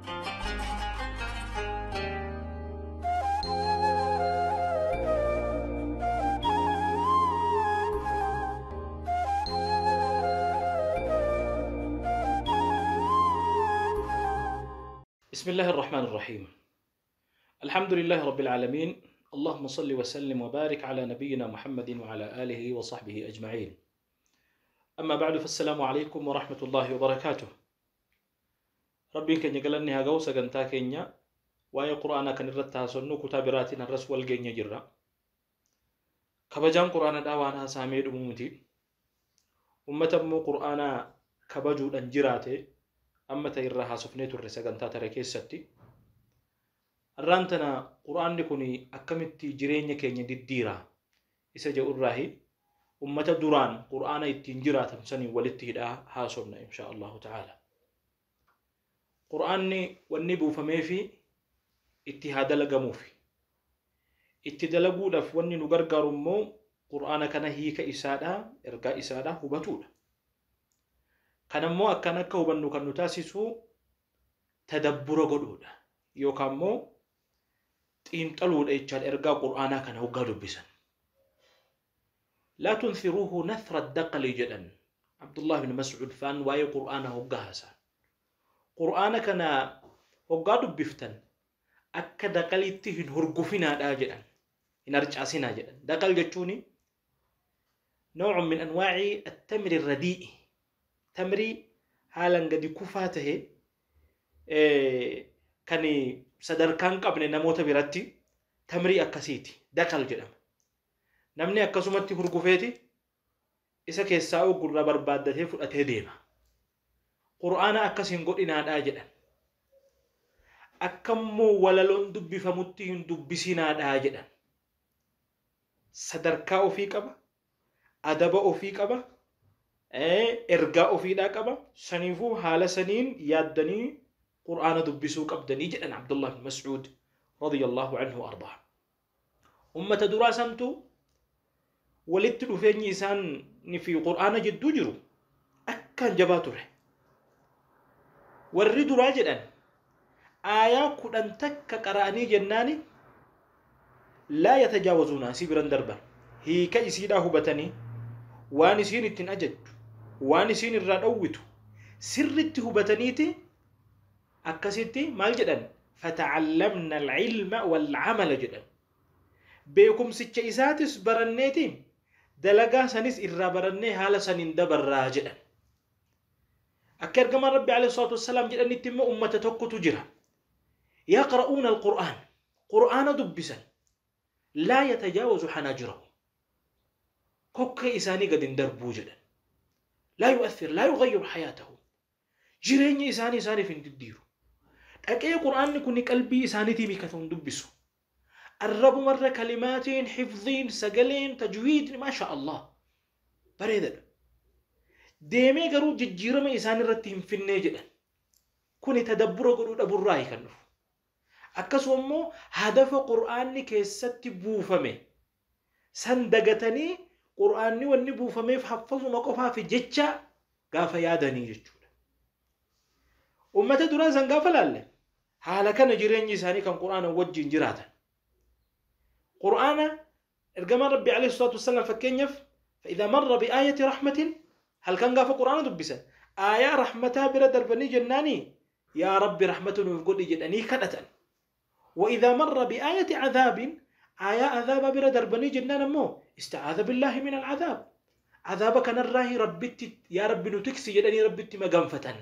بسم الله الرحمن الرحيم. الحمد لله رب العالمين. اللهم صل وسلم وبارك على نبينا محمد وعلى آله وصحبه أجمعين. أما بعد، فالسلام عليكم ورحمة الله وبركاته. ربي كن يقلني هاقو سقنتا كينيا وآي قرآن كان الرتها سنو كتابراتنا الرسول جينيا جرا كبجان قرآن داوانا ساميد أمومتي أمة مو قرآن كبجو أنجراتي أما تيرها سفنيت الرسقنتا تركيستي الرانتنا قرآن كوني أكملتي جرينيا كينيا ديرا إسا جو الراهي أمة دوران قرآن التنجرة سني ولته هاسمنا إن شاء الله تعالى. قرآن والنبو فما في اتهاد لقمو في اتدلقوا لف وني نقرقر مو قرآن كان هي كإسادة إرقاء إسادة هبتولة كان مو أكنك هبنو كان نتاسسو تدبر قدودة يوكا مو تيمتلو الإيجاد إرقاء قرآن كان هو قادو بسن لا تنثروه نثر الدقل جدا. عبد الله بن مسعود فان واي قرآنه قهسا قرآن كان هو بفتن أكا دقلتهن هرقفنا جدا إن جدا. دقل جتوني نوع من أنواع التمر الرديء، تمري حالا قد كفاته كان صدر كان قبل نموت برتي تمري أكسيتي دقل جدا. Namni akkasumatti hurgufeeti isa keessaa gurra barbaaddatee fudhatee deema. Qur'aana akkas hin godhinaadhaa jedhan. Akkammoo walaloon dubbifamutti hin dubbisinaadhaa jedhan. Sadarkaa ofii qaba, adaba ofii qaba, ergaa ofiidhaa qaba. Saniifuu haala saniin yaaddanii Qur'aana dubbisuu qabdanii jedhan Abdullah bin Mas'uud radiyallahu anhu ardaa. Ummata duraa santu walitti dhufeenyi isaan fi Qur'aana jidduu jiru akkaan jabaa ture. Warri duraa jedhan aayaa 10 takka qara'anii jennaani laa yatajaawazuuna asii biran darban hiika isiidhaa hubatanii waan isiin ittiin ajajju waan isiin irraa dhowwitu sirritti hubataniiti akkasitti maal jedhan fatacallamna alcilma waalcamala jedhan. Beekumsicha isaatis baranneeti dalagaa sanis irraa barannee haala saniin dabarraa jedhan. Akka ergamaan Rabbi alayhi salaatu wassalaam jedhanitti immoo ummata tokkotu jira. Yaqra'uuna alqur'aan, qur'aana dubbisan, laa yatajaawazu xanaajirahu, kokkee isaanii gad hin darbuu jedhan. Laa yu'athir, laa yughayyiru hayaatahu, jireenya isaanii isaaniif hin diddiiru. Dhaqee qur'aanni kun qalbii isaaniitii miikata hin dubbisu. الرب مرة كلماتين حفظين سجلين تجويد ما شاء الله بريدة ديمي قرو ججيرة ما إسان رتهم في النجدة كوني تدبر قرو أبو الراي كنف أكسو أمو هدف قرآني كيست بوفمي سندقتني قرآني والني بوفمي فحفظوا مقفها في جتشا قافا يادني جتشولا أمتا دراسا قافا لالي حالا كان جيرين جيساني كان قرآن وجين جراتا قرآن إرجمان ربي عليه الصلاة والسلام فكينيف فإذا مر بآية رحمة هل كان قاف قرآن دبسا آية رحمتها برد البني جناني يا ربي رحمة وفقد جناني كنة. وإذا مر بآية عذاب آية عذاب برد البني جنان مو استعاذ بالله من العذاب عذابك نراه ربي يا ربي نتكسي جناني ربي ما قنفة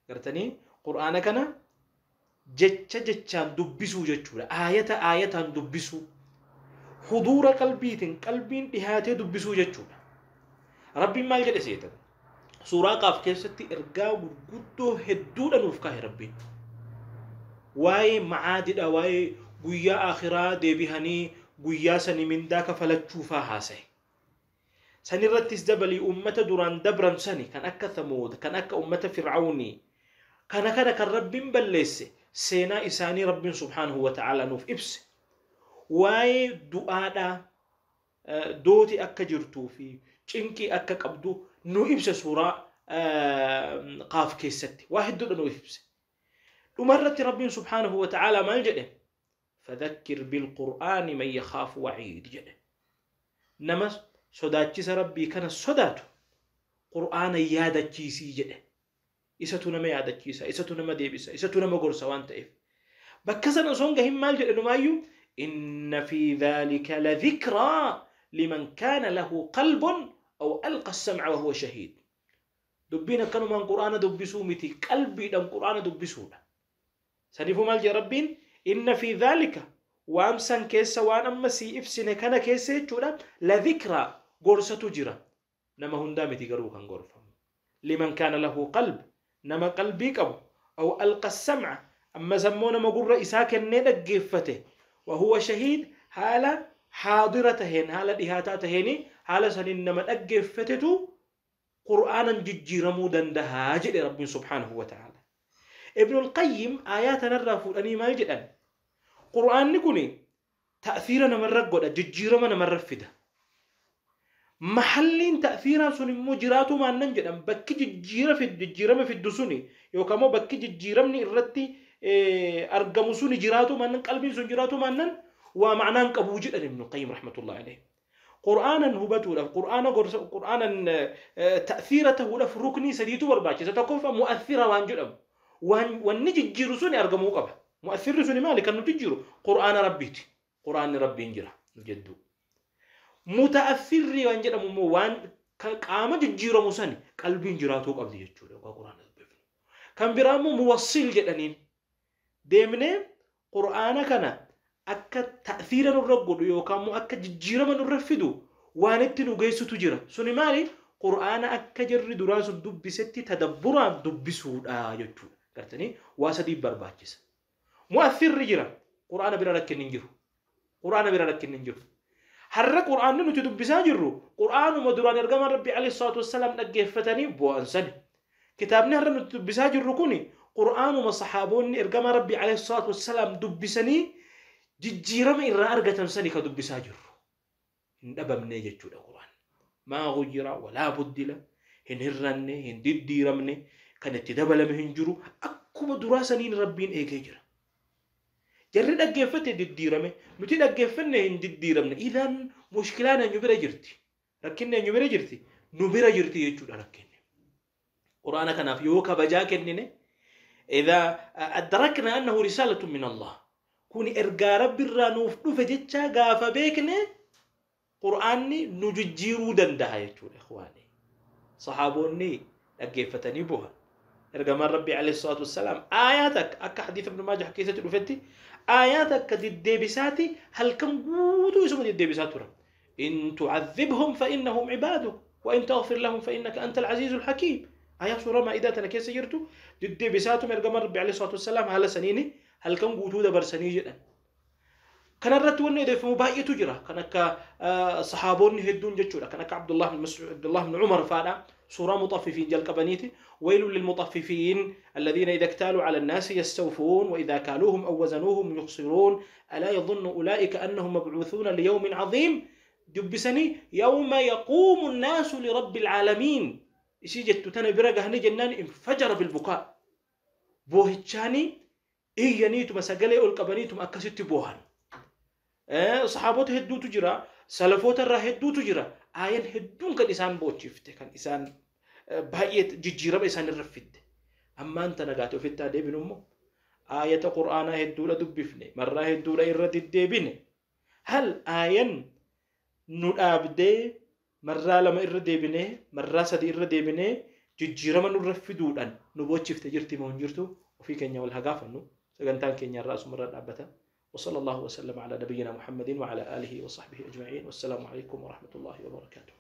قرتني قرآن كان jecha jechaan dubbisuu jechuudha. Aayata aayataan dubbisuu, huduura qalbiitiin qalbiin dhihaatee dubbisuu jechuudha. Rabbiin maal jedhe seetan? Suuraa Qaaf keessatti ergaa gurguddoo hedduudha nuuf kaa'e Rabbiin. Waa'ee macaadidha, waa'ee guyyaa akhiraa deebihanii guyyaa sanii mindaa kafalachuufaa haasa'e. Sanirrattis dabalii ummata duraan dabran sani kan akka Thamuud, kan akka ummata Fircawnii, kana kana kan Rabbiin balleesse seenaa isaanii Rabbiin subhaanahu wa ta'ala nuuf ibse. Waa'ee du'aadhaa dooti akka jirtuu fi cinqii akka qabdu nu ibse suuraa Qaaf keessatti. Waa hedduudha nuuf ibse. Dhumarratti Rabbiin subhaanahu wa ta'aalaa maal jedhe? Fadhakkir bilqur'aani man yakhaafu waciid jedhe. Nama sodaachisa Rabbii kana sodaatu qur'aana yaadachiisii jedhe. Isatu nama yaadachiisa, isatu nama deebisa, isatu nama gorsa waan ta'eef. Bakka sana osoo hin gahin maal jedhe numaayyuu? Inna fi dhaalika ladhikraa liman kaana lahu qalbun aw alqa as-sam'a wa huwa shahiid. Dubbiin akkanumaan qur'aana dubbisuu miti, qalbiidhaan qur'aana dubbisuudha. Saniifuu maal jedhe Rabbiin? Inna fi dhaalika, waan san keessa, waan amma sii ibsine kana keessa jechuudha, ladhikraa, gorsatu jira. Nama hundaa miti garuu kan gorfamu. Liman kaana lahu qalb, nama qalbii qabu, aw alqa as-sam'a, ammas ammoo nama gurra isaa kennee dhaggeeffate, wa huwa shahiid, haala haadira taheen, haala dhihaataa taheeni, haala saniin nama dhaggeeffatetu qur'aanan jijjiiramuu dandahaa jedhe Rabbiin subhaanahu wa ta'ala. Ibnul Qayyim aayaa tanarraa fuudhanii maal jedhan? Qur'aanni kun ta'thiira namarra godha, jijjiirama namarra fida. Mahalliin ta'thiiraa sun immoo jiraatu maannan jedhan, bakki jijjiirama fiddu suni yookaan immoo bakki jijjiiramni irratti argamu suni jiraatu maannan, qalbiin sun jiraatu maannan waa ma'anaan qabuu jedhan Ibnul Qayyim rahmatullahi alayhi. Qur'aanan hubatuudhaaf, qur'aana gorsa, qur'aanan ta'thiira ta'uudhaaf ruknii sadiitu barbaachisa. Tokkoffaa mu'athira waan jedhamu, wanni jijjiiru suni argamuu qaba. Mu'athirri suni maali kan nu jijjiiru? Qur'aana Rabbiiti. Qur'aanni Rabbiin jira nu jedduu. Muta'athirri waan jedhamu immoo waan qaama jijjiiramu sani qalbiin jiraatuu qabdi jechuudha yookaan qur'aana dubbifnu. Kan biraa immoo muwassil jedhaniin deemnee qur'aana kana akka ta'thiira nurra godhu yookaan immoo akka jijjiirama nurra fidu waan itti nu geessutu jira. Suni maali? Qur'aana akka jarri duraa sun dubbisetti tadabburaan dubbisuudha jechuudha. Gartanii waa sadii barbaachisa. Mu'athirri jira. Qur'aana bira rakkinni hin jiru. Qur'aana bira rakkinni hin jiru. Har'a qur'aanni nuti dubbisaa jirru qur'aanuma duraan ergamaan Rabbi alayhi salaatu wassalaam dhaggeeffatanii bu'an sani. Kitaabni har'a nuti dubbisaa jirru kuni qur'aanuma saxaaboonni ergamaa Rabbi alayhi salaatu wassalaam dubbisanii jijjiirama irraa argatan sani ka dubbisaa jirru. Hin dhabamne jechuudha qur'aan. Maa ghuyyira walaa buddila, hin hirranne, hin diddiiramne, kan itti dabalame hin jiru, akkuma duraa saniin Rabbiin eegee jira. Jarri dhaggeeffate diddiirame, nuti dhaggeeffanne hin diddiiramne. Idan mushkilaan eenyu bira jirti? Rakkinni eenyu bira jirti? Nu bira jirti jechuudha rakkinni. Qur'aana kanaaf yoo kabajaa kennine, idha adrakna annahu risaalatun min Allah. Kuni ergaa Rabbi irraa nuuf dhufe jecha gaafa beekne qur'aanni nu jijjiiruu danda'a jechuudha ikhwaani. Saxaaboonni dhaggeeffatanii bu'an. Ergamaan Rabbi alayhi salaatu wassalaam aayaa takka akka hadiisa Ibn Maajah keessatti dhufetti aayaa takka deddeebisaati halkan guutuu isuma deddeebisaa turan. In tu'adhibhum fa innahum ibaaduk wa in taghfir lahum fa innaka antal aziizul hakiim. Aayaa suuraa Maa'idaa tana keessa jirtu deddeebisaatuma ergamaan Rabbi alayhi salaatu wassalaam haala saniini halkan guutuu dabarsanii jedhan. Kanarratti wanni odeeffamu baay'eetu jira. Kan akka saxaaboonni hedduun jechuudha. Kan akka Abdullah bin Mas'ud, Abdullah bin Umar faadha. Suuraa Muxaffifiin jalqabaniiti. Waylun lilmuxaffifiin alladhiina idha iktaaluu ala annaasi yastawfuun wa idha kaaluuhum aw wazanuuhum yukhsiruun alaa yadhunnu ulaa'ika annahum mabcuuthuuna liyawmin caziim. Dubbisanii yawma yaquumu annaasu lirabbil caalamiin. Isii jettu tana bira gahanii jennaan infajara bilbukaa. Boohichaanii iyyaniituma sagalee ol qabaniituma akkasitti boohan. Saxaabota hedduutu jira, salafoota irraa hedduutu jira. Aayan hedduun kan isaan boochifte, kan isaan baay'ee jijjiirama isaan irra fidde. Ammaan tana gaate ofitti haa deebinu immoo aayata qur'aanaa hedduudha dubbifne, marraa hedduudha irra deddeebine. Hal aayan nu dhaabdee marraa lama irra deebinee, marraa sadi irra deebinee jijjiirama nurra fiduudhaan nu boochifte jirti moo hin jirtu? Ofii keenya wal haa gaafannu. Sagantaan keenya irraa asumarra dhaabbata. وصلى الله وسلم على نبينا محمد وعلى آله وصحبه أجمعين، والسلام عليكم ورحمة الله وبركاته.